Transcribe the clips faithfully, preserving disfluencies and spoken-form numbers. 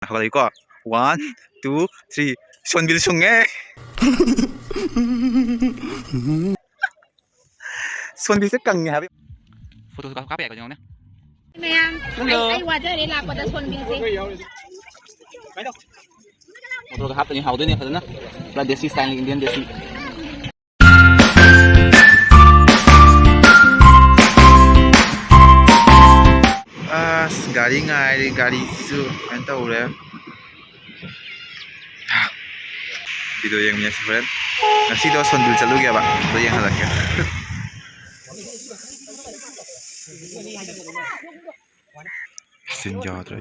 ꯍꯧꯒꯠꯂꯛꯏꯀꯣ꯫ One, two, three. ꯁꯣꯟꯕꯤꯜ ꯁꯨꯡꯉꯦ꯫ ꯁꯣꯟꯕꯤꯜꯁꯦ ꯀꯪꯉꯦ ꯍꯥꯏꯕ꯫ ꯐꯣꯇꯣꯁꯨ ꯀꯥꯞ-, ꯀꯥꯞꯄ ꯌꯥꯏꯀꯣ, ꯌꯦꯡꯉꯣꯅꯦ꯫ ꯃꯌꯥꯝ, ꯑꯩ, hello꯫ ꯑꯩ ꯋꯥꯖꯔꯦ ꯂꯥꯛꯄꯗ ꯁꯣꯟꯕꯤꯜꯁꯦ꯫ ꯃꯣꯇꯣꯔꯒ ꯍꯥꯞꯇꯣꯏꯅꯤ, ꯍꯥꯎꯗꯣꯏꯅꯤ ꯐꯖꯅ꯫ ꯄꯨꯔꯥ ꯗꯦꯁꯤ ꯁ꯭ꯇꯥꯏꯜꯅꯤ, ꯏꯟꯗꯤꯌꯟ ꯗꯦꯁꯤ꯫ ꯑꯁ, ꯒꯥꯔꯤ ꯉꯥꯏꯔꯤ, ꯒꯥꯔꯤꯁꯤꯁꯨ ꯀꯩꯅꯣ ꯇꯧꯔꯦ꯫ ꯚꯤꯗꯤꯑꯣ ꯌꯦꯡꯃꯤꯟꯅꯁꯤ ꯍꯣꯔꯦꯟ꯫ ꯉꯁꯤꯗꯣ ꯁꯣꯟꯕꯤꯜ ꯆꯠꯂꯨꯒꯦꯕ, ꯑꯗꯣ ꯌꯦꯡꯍꯜꯂꯛꯀꯦ꯫ ꯁꯤꯟ ꯌꯥꯗ꯭ꯔꯦ꯫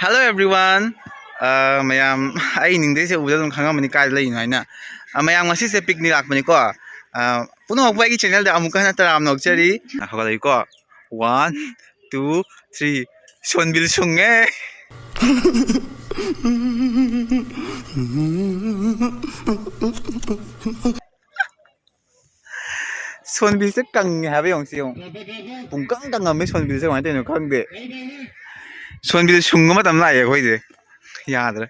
Hello everyone꯫ ꯑ, ꯃꯌꯥꯝ, ꯑꯩ ꯅꯤꯡꯗꯩꯁꯦ ꯎꯕꯗ ꯑꯗꯨꯝ ꯈꯪꯉꯝꯃꯅꯤ ꯀꯥꯏꯗ ꯂꯩꯔꯤꯅꯣ ꯍꯥꯏꯅ꯫ ꯑ, ꯃꯌꯥꯝ, ꯉꯁꯤꯁꯦ picnic ꯂꯥꯛꯄꯅꯤꯀꯣ꯫ ꯑ, ꯄꯨꯝꯅꯃꯛꯄꯨ ꯑꯩꯒꯤ channelꯗ ꯑꯃꯨꯛꯀ ꯍꯟꯅ ꯇꯔꯥꯝꯅ ꯑꯣꯛꯆꯔꯤ꯫ ꯍꯧꯒꯠꯂꯛꯏꯀꯣ꯫ One, two, three. ꯁꯣꯟꯕꯤꯜ ꯁꯨꯡꯉꯦ꯫ ꯁꯣꯟꯕꯤꯜꯁꯦ ꯀꯪꯉꯦ ꯍꯥꯏꯕ ꯌꯦꯡꯉꯨ, ꯁꯤ ꯌꯦꯡꯉꯨ꯫ ꯄꯨꯡꯀꯪ ꯀꯪꯉꯝꯃꯦ ꯁꯣꯟꯕꯤꯜꯁꯦ, ꯀꯃꯥꯏꯅ ꯇꯧꯔꯤꯅꯣ ꯈꯪꯗꯦ꯫ ꯁꯣꯟꯕꯤꯜ ꯁꯨꯡꯕ ꯃꯇꯝ ꯂꯥꯛꯑꯦ ꯑꯩꯈꯣꯏꯁꯦ꯫ ꯌꯥꯗ꯭ꯔꯦ꯫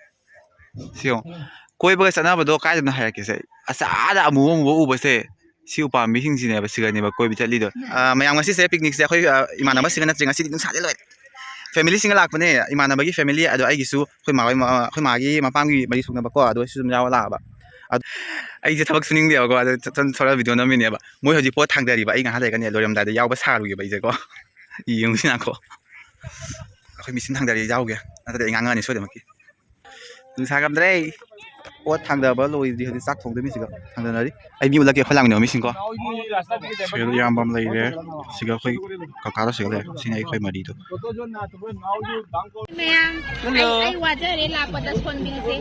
ꯁꯤ ꯌꯦꯡꯉꯨ꯫ ꯀꯣꯏꯕꯒ ꯆꯠꯅꯕꯗꯣ ꯀꯥꯏꯗꯅꯣ ꯍꯥꯏꯔꯛꯀꯦꯁꯦ꯫ ꯑꯁ, ꯑꯥꯗ ꯑꯃꯨꯕ ꯑꯃꯨꯕ ꯎꯕꯁꯦ꯫ ꯁꯤ ꯎꯄꯥꯝꯕꯤꯁꯤꯡꯁꯤꯅꯦꯕ, ꯁꯤꯒꯅꯦꯕ ꯀꯣꯏꯕ ꯆꯠꯂꯤꯗꯣ꯫ ꯑ, ꯃꯌꯥꯝ, ꯉꯁꯤꯁꯦ picnicꯁꯦ ꯑꯩꯈꯣꯏ, ꯑ, ꯏꯃꯥꯟꯅꯕꯁꯤꯒ ꯅꯠꯇ꯭ꯔꯦ, ꯉꯁꯤꯗꯤ ꯅꯨꯡꯁꯥꯁꯦ ꯂꯣꯏꯔꯦ꯫ Familyꯁꯤꯡꯒ ꯂꯥꯛꯄꯅꯦ, ꯏꯃꯥꯟꯅꯕꯒꯤ family, ꯑꯗꯣ ꯑꯩꯒꯤꯁꯨ ꯑꯩꯈꯣꯏ ꯃꯥ ꯍꯣꯏ ꯃ-, ꯑꯩꯈꯣꯏ ꯃꯥꯒꯤ ꯃꯄꯥꯝꯒꯤ ꯃꯔꯤ ꯊꯨꯡꯅꯕꯀꯣ, ꯑꯗꯣ ꯑꯩꯁꯨ ꯑꯗꯨꯝ ꯌꯥꯎꯔ ꯂꯥꯛꯑꯕ꯫ ꯑꯗꯣ ꯑꯩꯁꯦ ꯊꯕꯛ ꯁꯨꯅꯤꯡꯗꯦꯕꯀꯣ, ꯑꯗꯣ ꯊ-, ꯊ-, ꯊꯣꯔꯛꯑ video ꯅꯝꯃꯤꯅꯦꯕ꯫ ꯃꯣꯏ ꯍꯧꯖꯤꯛ ꯄꯣꯠ ꯊꯥꯡꯗꯔꯤꯕ, ꯑꯩ ꯉꯥꯏꯍꯥꯛ ꯂꯩꯔꯒꯅꯦ ꯂꯣꯏꯔꯝꯗꯥꯏꯗ ꯌꯥꯎꯕ ꯁꯥꯔꯨꯒꯦꯕ ꯑꯩꯁꯦꯀꯣ꯫ ꯌꯦꯡꯉꯨꯁꯤ ꯉꯥꯏꯈꯣ꯫ ꯑꯩꯈꯣꯏ ꯃꯤꯁꯤꯟ ꯊꯥꯡꯗꯔꯤ, ꯌꯥꯎꯒꯦ, ꯅꯠꯇ꯭ꯔꯗꯤ ꯑꯩ ꯉꯥꯡꯉꯛꯑꯅꯤ ꯁꯣꯏꯗꯃꯛꯀꯤ꯫ ꯅꯨꯡꯁꯥ ꯉꯝꯗ꯭ꯔꯦ꯫ ꯄꯣꯠ ꯊꯥꯡꯗꯕ ꯂꯣꯏꯗ꯭ꯔꯤ, ꯍꯧꯖꯤꯛ ꯆꯥꯛ ꯊꯣꯡꯗꯣꯏꯅꯤ ꯁꯤꯒ ꯊꯥꯡꯗꯅꯔꯤ꯫ ꯑꯩ ꯃꯤ ꯎꯠꯂꯛꯀꯦ, ꯑꯩꯈꯣꯏ ꯂꯥꯛꯃꯤꯟꯅꯕ ꯃꯤꯁꯤꯡꯀꯣ꯫ ꯁꯤꯒ ꯏꯌꯥꯝꯕ ꯑꯃ ꯂꯩꯔꯦ, ꯁꯤꯒ ꯑꯩꯈꯣꯏ ꯀꯀꯥꯗꯣ ꯁꯤꯒ ꯂꯩꯔꯦ꯫ ꯁꯤꯅꯤ ꯑꯩꯈꯣꯏ ꯃꯔꯤꯗꯣ꯫ ꯃꯌꯥꯝ, hello꯫ ꯑꯩ, ꯑꯩ ꯋꯥꯖꯔꯦ ꯂꯥꯛꯄꯗ ꯁꯣꯟꯕꯤꯜꯁꯦ꯫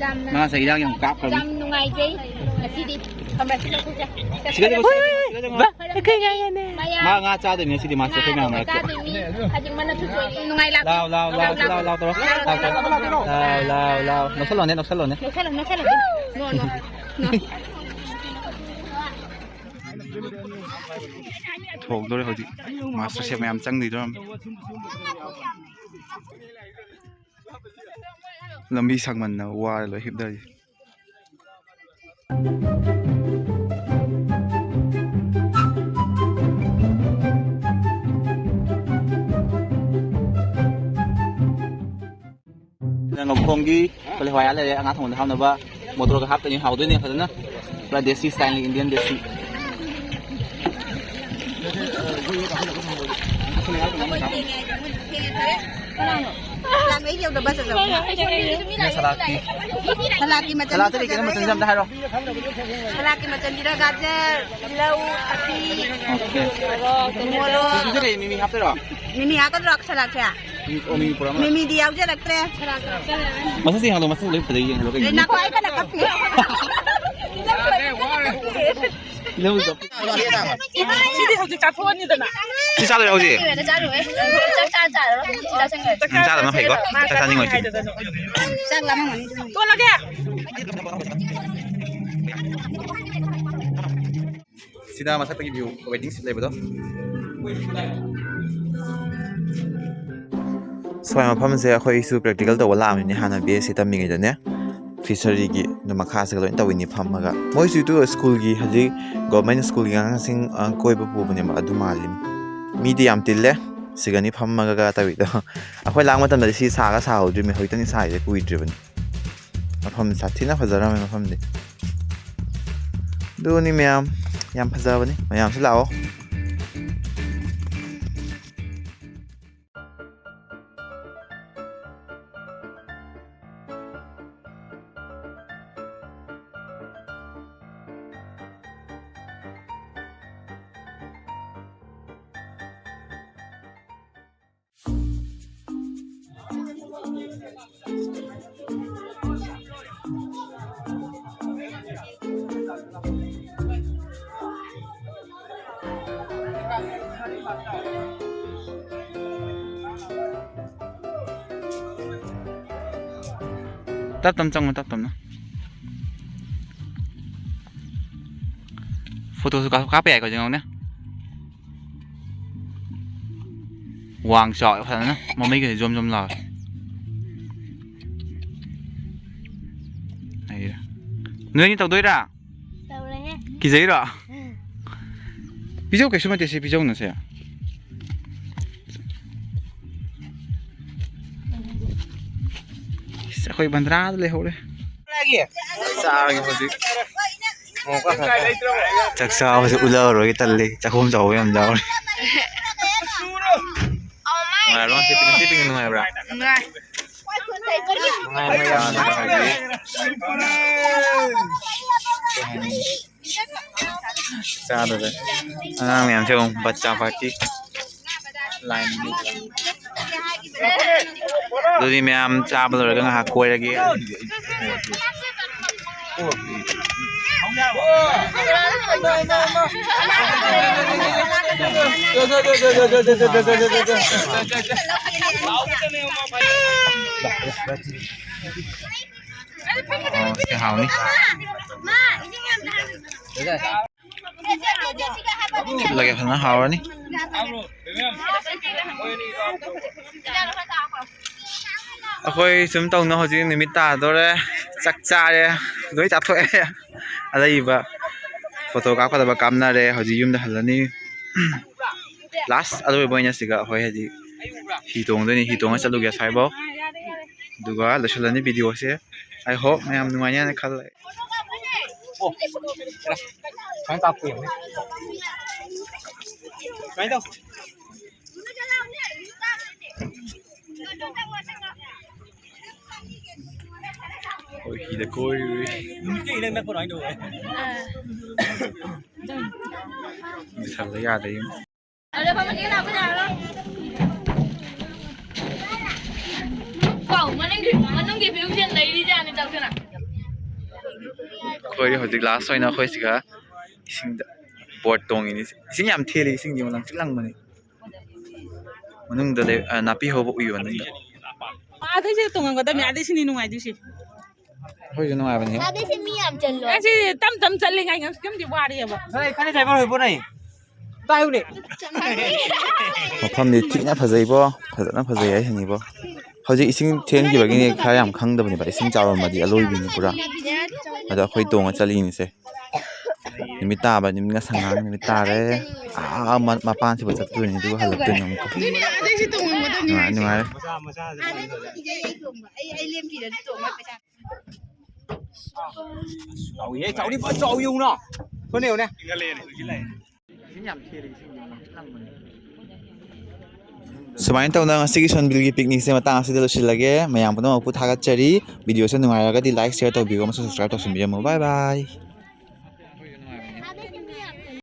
ꯌꯥꯝꯅ, ꯃꯥꯁꯦ ꯏꯔꯥꯡ ꯌꯥꯝ ꯀꯥꯞꯈ꯭ꯔꯕꯅꯤ꯫ ꯌꯥꯝ ꯅꯨꯡꯉꯥꯏꯖꯩ ꯉꯁꯤꯗꯤ꯫ ꯈꯝꯕ꯭ꯔꯥꯁꯤꯗ ꯊꯣꯛꯆ-, ꯁꯤꯒ ꯂꯩꯒꯣ, ꯁꯤꯒ ꯂꯩꯒꯣ, ꯁꯤꯒ ꯂꯩꯒꯣ꯫ ꯑꯩꯈꯣꯏ ꯉꯥꯏꯒꯅꯦ꯫ ꯃꯌꯥꯝ꯫ ꯃꯥ ꯉꯥ ꯆꯥꯗꯣꯏꯅꯤ ꯉꯁꯤꯗꯤ, ꯃꯥꯁꯦ ꯑꯩꯈꯣꯏ ꯃꯌꯥꯝ ꯃꯔꯛꯇ꯫ ꯆꯥꯗꯣꯏꯅꯤ꯫ ꯍꯧꯖꯤꯛ ꯃꯟꯅꯁꯨ ꯆꯣꯏꯔꯤ꯫ ꯅꯨꯡꯉꯥꯏ ꯂꯥꯛꯄ꯫ ꯂꯥꯎ, ꯂꯥꯎ, ꯂꯥꯎ, ꯂꯥꯎ, ꯂꯥꯎ, ꯂꯥꯎ ꯇꯧꯔꯣ꯫ ꯂꯥꯎ, ꯂꯥꯎ, ꯂꯥꯎ꯫ ꯂꯥꯎ, ꯂꯥꯎ, ꯂꯥꯎ꯫ ꯅꯣꯛꯁꯜꯂꯣꯅꯦ, ꯅꯣꯛꯁꯜꯂꯣꯅꯦ꯫ ꯅꯣꯛꯁꯜꯂꯣ, ꯅꯣꯛꯁꯜꯂꯣ꯫ ꯅꯣ, ꯅꯣ꯫ ꯊꯣꯡꯗꯣꯔꯦ ꯍꯧꯖꯤꯛ꯫ ꯃꯥꯁꯇꯔ ꯁꯦꯐ ꯃꯌꯥꯝ ꯆꯪꯗꯣꯏꯗꯣ꯫ ꯂꯝꯕꯤ ꯁꯥꯡꯃꯟꯅ ꯋꯥꯔꯦ ꯂꯣꯏ ꯍꯤꯞꯅꯔꯤ꯫ ꯉꯧꯈꯣꯡꯒꯤ ꯀꯣꯂꯤ ꯍꯋꯥꯏ ꯂꯩꯔꯦ, ꯑꯉꯥꯡ ꯊꯣꯡꯕꯗ ꯍꯥꯞꯅꯕ꯫ ꯃꯣꯇꯣꯔꯒ ꯍꯥꯞꯇꯣꯏꯅꯤ, ꯍꯥꯎꯗꯣꯏꯅꯦ ꯐꯖꯅ꯫ ꯄꯨꯔꯥ ꯗꯦꯁꯤ ꯁ꯭ꯇꯥꯏꯜꯅꯤ, ꯏꯟꯗꯤꯌꯟ ꯗꯦꯁꯤ꯫ ꯂꯥꯡꯃꯩ ꯌꯧꯗꯕ ꯆꯠꯂꯣ꯫ ꯁꯂꯥꯠꯀꯤ꯫ ꯁꯂꯥꯠꯀꯤ ꯃꯆꯜ ꯁꯂꯥꯠꯇꯗꯤ ꯀꯩꯅꯣ ꯃꯆꯜꯁꯦ ꯑꯝꯇ ꯍꯥꯏꯔꯣ꯫ ꯁꯂꯥꯠꯀꯤ ꯃꯆꯜꯁꯤꯗ ꯒꯥꯖꯔ, ꯇꯤꯜꯍꯧ, ꯊꯕꯤ, ꯑꯣꯀꯦ꯫ ꯃꯣꯔꯣꯛ꯫ ꯁꯤꯡꯖꯨꯁꯦ ꯀꯩ ꯃꯤꯃꯤ ꯍꯥꯞꯇꯣꯏꯔꯣ? ꯃꯤꯃꯤ ꯍꯥꯞꯀꯗ꯭ꯔꯣ ꯁꯂꯥꯠꯁꯦ? ꯃꯤ-, ꯑꯣ, ꯃꯤꯃꯤ ꯄꯨꯔꯥ ꯑꯃ꯫ ꯃꯤꯃꯤꯗꯤ ꯌꯥꯎꯖꯔꯛꯇ꯭ꯔꯦ꯫ ꯃꯁꯛꯁꯦ ꯌꯦꯡꯍꯜꯂꯣ, ꯃꯁꯛ ꯂꯣꯏ ꯐꯖꯩ, ꯌꯦꯡꯍꯜꯂꯣ ꯀꯩꯅꯣ꯫ ꯅꯈꯣꯏ ꯑꯩ ꯀꯟꯅ ꯀꯞꯄꯤ꯫ ꯇꯤꯜꯍꯧ ꯆꯞ-꯫ ꯁꯤꯗꯤ ꯍꯧꯖꯤꯛ ꯆꯥꯊꯣꯛꯑꯅꯤꯗꯅ꯫ ꯁꯤ ꯆꯥꯗꯣꯏꯔꯣ ꯍꯧꯖꯤꯛ? ꯆꯥꯔꯣꯏ꯫ ꯆꯥꯛ ꯆꯥ ꯆꯥꯔꯔꯣꯏ꯫ ꯁꯤ ꯆꯥꯁꯟꯈ꯭ꯔꯦ꯫ ꯎꯝ, ꯆꯥꯗꯕꯅ ꯐꯩꯀꯣ꯫ ꯆꯥꯛ ꯆꯥꯅꯤꯡꯉꯣꯏ ꯁꯤ꯫ ꯆꯥꯛ ꯂꯥꯝꯃꯝꯃꯅꯤ ꯑꯗꯨꯅꯅꯦ꯫ ꯇꯣꯠꯂꯒꯦ꯫ ꯁꯤꯗ ꯃꯊꯛꯇꯒꯤ view waiting shed ꯂꯩꯕꯗꯣ꯫ ꯁ꯭ꯋꯥꯏ ꯃꯐꯝꯁꯦ ꯑꯩꯈꯣꯏꯁꯨ practical ꯇꯧꯕ ꯂꯥꯛꯑꯝꯃꯤꯅꯦ ꯍꯥꯟꯅ B S C ꯇꯝꯃꯤꯉꯩꯗꯅꯦ꯫ Fishery ꯒꯤ ꯑꯗꯨ ꯃꯈꯥꯁꯤꯒ ꯂꯣꯏ ꯇꯧꯋꯤꯅꯤ ꯐꯝꯃꯒ꯫ ꯃꯣꯏꯁꯤꯗꯨ school ꯒꯤ ꯍꯧꯖꯤꯛ government school ꯒꯤ ꯑꯉꯥꯡꯁꯤꯡ, ꯑ, ꯀꯣꯏꯕ ꯄꯨꯕꯅꯦꯕ, ꯑꯗꯨ ꯃꯥꯜꯂꯤ꯫ ꯃꯤꯗꯤ ꯌꯥꯝ ꯇꯤꯜꯂꯦ꯫ ꯁꯤꯒꯅꯤ ꯐꯝꯃꯒ ꯇꯧꯔꯤꯗꯣ꯫ ꯑꯩꯈꯣꯏ ꯂꯥꯛ ꯃꯇꯝꯗꯗꯤ ꯁꯤ ꯁꯥꯒ ꯁꯥꯍꯧꯗ꯭ꯔꯤꯕꯅꯤ, ꯍꯧꯖꯤꯛꯇꯅꯤ ꯁꯥꯔꯤꯁꯦ, ꯀꯨꯏꯗ꯭ꯔꯤꯕꯅꯤ꯫ ꯃꯐꯝ ꯁꯥꯊꯤꯅ ꯐꯖꯔꯝꯃꯦ ꯃꯐꯝꯗꯤ꯫ ꯑꯗꯨꯅꯤ ꯃꯌꯥꯝ, ꯌꯥꯝ ꯐꯖꯕꯅꯤ, ꯃꯌꯥꯝꯁꯨ ꯂꯥꯛꯑꯣ꯫ ꯇꯞ ꯇꯞꯅ ꯆꯪꯉꯣ, ꯇꯞ ꯇꯞꯅ꯫ ꯐꯣꯇꯣꯁꯨ ꯀꯥꯞ-, ꯀꯥꯞꯄ ꯌꯥꯏꯀꯣ, ꯌꯦꯡꯉꯣꯅꯦ꯫ ꯋꯥꯡ ꯆꯥꯎꯋꯦ ꯐꯖꯅ, ꯃꯃꯩꯒꯁꯦ ꯖꯣꯝ ꯖꯣꯝ ꯂꯥꯎꯋꯦ꯫ ꯑꯩ, ꯅꯣꯏꯅꯤ ꯇꯧꯗꯣꯏꯔꯥ? ꯇꯧꯔꯦꯍꯦ꯫ ꯀꯤꯖꯩꯔꯣ? ꯎꯝ꯫ ꯄꯤꯖꯧ, ꯀꯩꯁꯨ ꯅꯠꯇꯦ ꯁꯤ, ꯄꯤꯖꯧꯅꯁꯦ꯫ ꯑꯁ, ꯑꯩꯈꯣꯏ ꯕꯟꯗ꯭ꯔꯥꯗ ꯂꯩꯍꯧꯔꯦ꯫ ꯆꯥꯔꯒꯦ ꯍꯧꯖꯤꯛ꯫ ꯆꯥꯛ ꯆꯥꯕꯁꯦ ꯎꯠꯂꯛꯑꯔꯣꯏꯒꯦ ꯇꯜꯂꯤ꯫ ꯆꯥꯛꯈꯨꯝ ꯆꯥꯎꯕ ꯌꯥꯝ ꯌꯥꯎꯔꯦ꯫ ꯅꯨꯡꯉꯥꯏꯕ꯭ꯔꯣ? ꯉꯁꯤ picnic, ꯉꯁꯤ picnic ꯅꯨꯡꯉꯥꯏꯕ꯭ꯔꯥ? ꯅꯨꯡꯉꯥꯏ꯫ ꯆꯥꯗꯕ ꯑꯉꯥꯡ ꯃꯌꯥꯝꯁꯦ ꯑꯃꯨꯛ ꯕꯆꯥ party꯫ Line ꯑꯗꯨꯗꯤ ꯃꯌꯥꯝ ꯆꯥꯕ ꯂꯣꯏꯔꯒ ꯉꯥꯏꯍꯥꯛ ꯀꯣꯏꯔꯒꯦ꯫ ꯑꯣ, ꯁꯤ ꯍꯥꯎꯅꯤ꯫ ꯐꯨꯠꯂꯒꯦ, ꯐꯖꯅ ꯍꯥꯎꯔꯅꯤ꯫ ꯑꯩꯈꯣꯏ ꯁꯨꯝ ꯇꯧꯅ ꯍꯧꯖꯤꯛ ꯅꯨꯃꯤꯠ ꯇꯥꯗꯣꯔꯦ꯫ ꯆꯥꯛ ꯆꯥꯔꯦ, ꯂꯣꯏ ꯆꯥꯊꯣꯛꯑꯦ꯫ ꯑꯔꯩꯕ photo ꯀꯥꯞꯀꯗꯕ ꯀꯥꯞꯅꯔꯦ꯫ ꯍꯧꯖꯤꯛ ꯌꯨꯝꯗ ꯍꯜꯂꯅꯤ꯫ Last ꯑꯔꯣꯏꯕ ꯑꯣꯏꯅ ꯁꯤꯒ ꯑꯩꯈꯣꯏ ꯍꯧꯖꯤꯛ ꯍꯤ ꯇꯣꯡꯗꯣꯏꯅꯤ꯫ ꯍꯤ ꯇꯣꯡꯉ ꯆꯠꯂꯨꯒꯦ ꯑꯁ꯭ꯋꯥꯏꯐꯥꯎ꯫ ꯑꯗꯨꯒ ꯂꯣꯏꯁꯤꯜꯂꯅꯤ videoꯁꯦ꯫ I hope ꯃꯌꯥꯝ ꯅꯨꯡꯉꯥꯏꯅꯤ ꯍꯥꯏꯅ ꯈꯜꯂꯦ꯫ ꯑꯣ, ꯁꯨꯃꯥꯏꯅ ꯀꯥꯞꯄ ꯌꯦꯡꯉꯨꯅꯦ꯫ ꯁꯨꯃꯥꯏꯅ ꯇꯧ꯫ ꯑꯩꯈꯣꯏ ꯍꯤꯗ ꯀꯣꯏꯔꯨꯏ꯫ ꯅꯨꯃꯤꯠꯇꯨ ꯏꯅꯛ ꯅꯛꯄ ꯑꯗꯨꯃꯥꯏꯅ ꯇꯧꯋꯦ꯫ ꯃꯨꯁꯜꯂ ꯌꯥꯗꯦ꯫ ꯄꯥꯎ, ꯃꯅꯨꯡꯒꯤ, ꯃꯅꯨꯡꯒꯤ viewꯁꯦ ꯅꯩꯔꯤꯖꯥꯠꯅꯤ, ꯇꯧꯗꯅ꯫ ꯑꯩꯈꯣꯏ ꯍꯧꯖꯤꯛ last ꯑꯣꯏꯅ ꯑꯩꯈꯣꯏ ꯁꯤꯒ ꯏꯁꯤꯡꯗ boat ꯇꯣꯡꯉꯤꯅꯤ꯫ ꯏꯁꯤꯡ ꯌꯥꯝ ꯊꯦꯜꯂꯤ, ꯏꯁꯤꯡꯁꯦ ꯂꯪꯇ꯭ꯔꯤꯛ ꯂꯪꯕꯅꯤ꯫ ꯃꯅꯨꯡꯗ ꯂꯩ-, ꯑ, ꯅꯥꯄꯤ ꯍꯧꯕ ꯎꯏ ꯃꯅꯨꯡꯗ꯫ ꯑꯥꯗꯩꯁꯦ ꯇꯣꯡꯉꯝꯒꯗꯕꯅꯤ, ꯑꯥꯗꯩ ꯁꯤꯅꯤ ꯅꯨꯡꯉꯥꯏꯗꯣꯏꯁꯦ꯫ ꯑꯩꯈꯣꯏꯁꯨ ꯅꯨꯡꯉꯥꯏꯕꯅꯦ꯫ ꯑꯗꯩꯁꯦ ꯃꯤ ꯌꯥꯝ ꯆꯜꯂꯣ꯫ ꯑꯁꯤ ꯇꯞ ꯇꯞ ꯆꯠꯂꯤꯉꯥꯏ ꯉꯝꯗꯤ ꯋꯥꯔꯦꯕ꯫ ꯈꯔ ꯈꯔ ꯗ꯭ꯔꯥꯏꯚꯔ ꯑꯣꯏꯕꯣ ꯅꯩ ꯇꯥꯏꯌꯨꯅꯦ꯫ ꯃꯐꯝꯗꯤ ꯊꯤꯅ ꯐꯖꯩꯕꯣ꯫ ꯐꯖꯅ ꯐꯖꯩ ꯍꯥꯏꯁꯤꯅꯤꯕꯣ꯫ ꯍꯧꯖꯤꯛ ꯏꯁꯤꯡ ꯊꯦꯟꯈꯤꯕꯒꯤꯅꯦ ꯈꯔ ꯌꯥꯝ ꯈꯪꯗꯕꯅꯦꯕ꯫ ꯏꯁꯤꯡ ꯆꯥꯎꯔꯝꯃꯗꯤ ꯑꯂꯣꯏꯕꯤꯅꯤ ꯄꯨꯔꯥ꯫ ꯑꯗꯣ ꯑꯩꯈꯣꯏ ꯇꯣꯡꯉ ꯆꯠꯂꯤꯅꯤꯁꯦ꯫ ꯅꯨꯃꯤꯠ ꯇꯥꯕ, ꯅꯨꯃꯤꯠ ꯉꯁꯪ ꯉꯥꯡ ꯅꯨꯃꯤꯠ ꯇꯥꯔꯦ꯫ ꯑꯥ ꯃ- ꯃꯄꯥꯟꯁꯤꯐꯥꯎ ꯆꯠꯇꯣꯏꯅꯤ ꯑꯗꯨꯒ ꯍꯜꯂꯛꯇꯣꯏꯅꯤ ꯑꯃꯨꯛꯀ꯫ ꯑꯗꯨꯅꯦ ꯑꯥꯗꯩꯁꯨ ꯇꯣꯡꯉꯝꯒꯗꯕꯅꯤ ꯅꯨꯡꯉꯥꯏ ꯍꯥꯏꯁꯦ꯫ ꯅꯨꯡꯉꯥꯏꯔꯦ꯫ ꯑꯥꯗꯩꯁꯦ ꯏꯆꯦ ꯑꯩ ꯇꯣꯡꯕ ꯑꯩ ꯑꯩ ꯂꯦꯝꯕꯤꯔꯗꯤ ꯇꯣꯡꯕ ꯄꯩꯁꯥ꯫ ꯆꯥꯎꯏꯍꯦ, ꯆꯥꯎꯗꯤ ꯐꯖ ꯆꯥꯎꯏ ꯌꯦꯡꯉꯨꯅ꯫ ꯁꯣꯝꯗ ꯌꯦꯡꯉꯨꯅꯦ꯫ ꯁꯨꯃꯥꯏꯅ ꯇꯧꯗꯅ ꯉꯁꯤꯒꯤ ꯁꯣꯟꯕꯤꯜꯒꯤ ꯄꯤꯛꯅꯤꯛꯁꯦ ꯃꯇꯥꯡ ꯑꯁꯤꯗ ꯂꯣꯏꯁꯤꯜꯂꯒꯦ꯫ ꯃꯌꯥꯝ ꯄꯨꯝꯅꯃꯛꯄꯨ ꯊꯥꯒꯠꯆꯔꯤ꯫ ꯚꯤꯗꯤꯑꯣꯁꯦ ꯅꯨꯡꯉꯥꯏꯔꯒꯗꯤ like, share ꯇꯧꯕꯤꯌꯨ ꯑꯃꯁꯨꯡ subscribe ꯇꯧꯁꯤꯟꯕꯤꯔꯝꯃꯨ꯫ Bye bye꯫